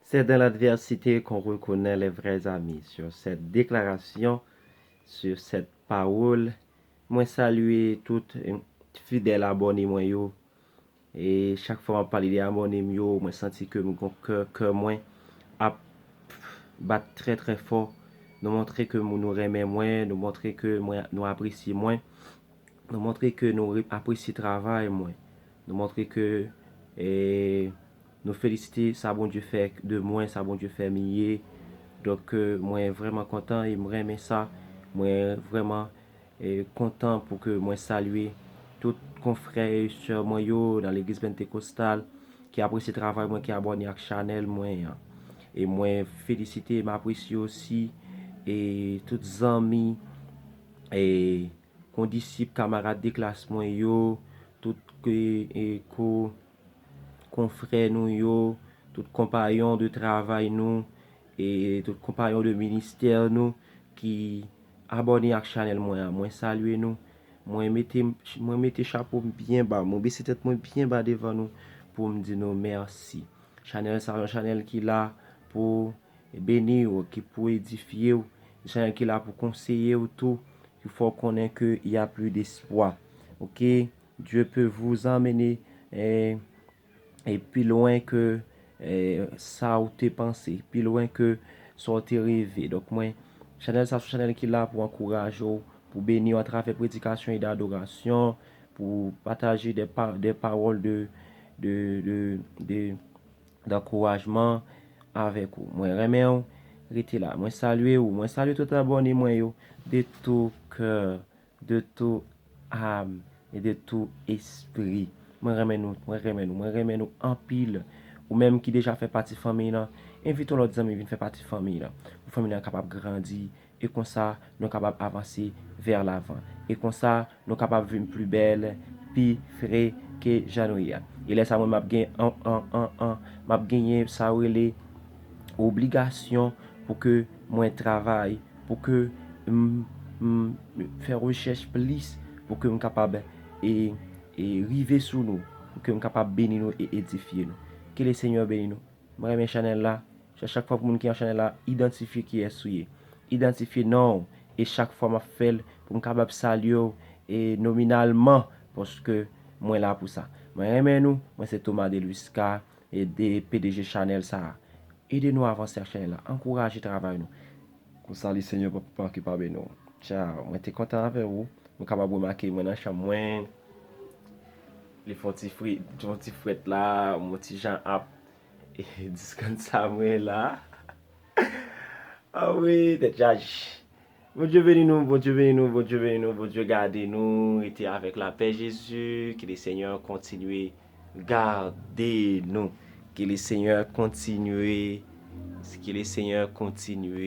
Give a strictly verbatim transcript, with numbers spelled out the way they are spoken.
C'est dans l'adversité qu'on reconnaît les vrais amis. Sur cette déclaration, sur cette parole, mwen salye tout eh, fidèl abòne mwen yo. E chak fwa m ap pale de abòne m yo, mwen santi ke m gon kè, kè mwen ap bat trè trè fò. Nou montre ke nou renmen mwen, nou montre ke mwen, nou apresye mwen. Nou montre ke nou apresye travay mwen. Nou montre ke eh, nou felisite sa Bondye fè de mwen, sa Bondye fè m ye. Donk eh, mwen vrèman kontan e m renmen sa. Mwen vrèman eh, kontan pou ke mwen salye tout konfrè e sè mwen yo nan legliz Pentekostal ki apresye travay mwen, ki abòne ak chanèl mwen an. E mwen felisite, m apresye osi e tout zanmi e kondisip, kamarad de klas mwen yo, tout ke e ko konfrè nou yo, tout konpayon de travay nou e tout konpayon de ministè nou ki abòne ak chanèl mwen an. Mwen salye nou. Mwen mete, mwen mete chapo m byen ba, mwen bese tèt mwen byen ba devan nou pou m di nou mèsi. Chanèl sa yon chanèl ki la pou beni w, ki pou edifye w, yon chanèl ki la pou konseye w tou, ki fè w konnen ke y a plus d'espoir. Ok? Dieu peut vous emmener eh, et plus loin que eh, sa ou te panse, plus loin que sa ou te reve. Donk mwen, chanèl sa se yon chanèl ki la pou ankouraje w, pou beni w atravè predikasyon e adorasyon, pou pataje de, pa, de pawòl de, de, de, de, d'ankourajman avèk ou. Mwen renmen w, rete la. Mwen salye ou, mwen salye tout abòne mwen yo, de tou kè, de tou am e de tou espri. Mwen renmen nou, mwen renmen nou, mwen renmen nou anpil. Ou menm ki deja fè pati fanmiy lan, envite yon lòt zanmi vin fè pati fanmiy lan. Pou fanmiy lan kapab grandi e konsa nou kapab avanse vè lavan. E konsa nou kapab vin pli bèl, pi fre ke jan nou ye a. E lè sa mwen m ap gen an, an, an, an, m ap genyen sa yo rele obligasyon pou ke mwen travay, pou ke m, m fè rechèch plis, pou ke m kapab e, e rive sou nou, pou ke m kapab beni nou e edifye nou. Ke le Senyè beni nou. Mwen renmen chanèl la. Se chak fwa pou moun ki an chanèl la, idantifye kiyès ou ye. Idantifye non w. E chak fwa m ap fè l, pou m kapab salye w e nominalman, paske mwen la pou sa. Mwen renmen nou. Mwen se Thomas Deluisca e de P D G chanèl sa a. Ede nou avanse ak chanèl la. Ankouraje travay nou. Konsa, le Senyè pa, pa ki pa beni w. Tchaw, mwen te kontan avè ou. Mwen kapab remake mwen nan chanm mwen. Li fè yon ti fri, yon ti frèt la, mwen ti jan ap diskann sa mwen la. Ah wi, tèt chaje. Bondye beni nou, Bondye beni nou, Bondye beni nou, Bondye gade nou, rete avèk lapè Jezi, ke le Senyè kontinye gade nou, ke le Senyè kontinye, ke le Senyè kontinye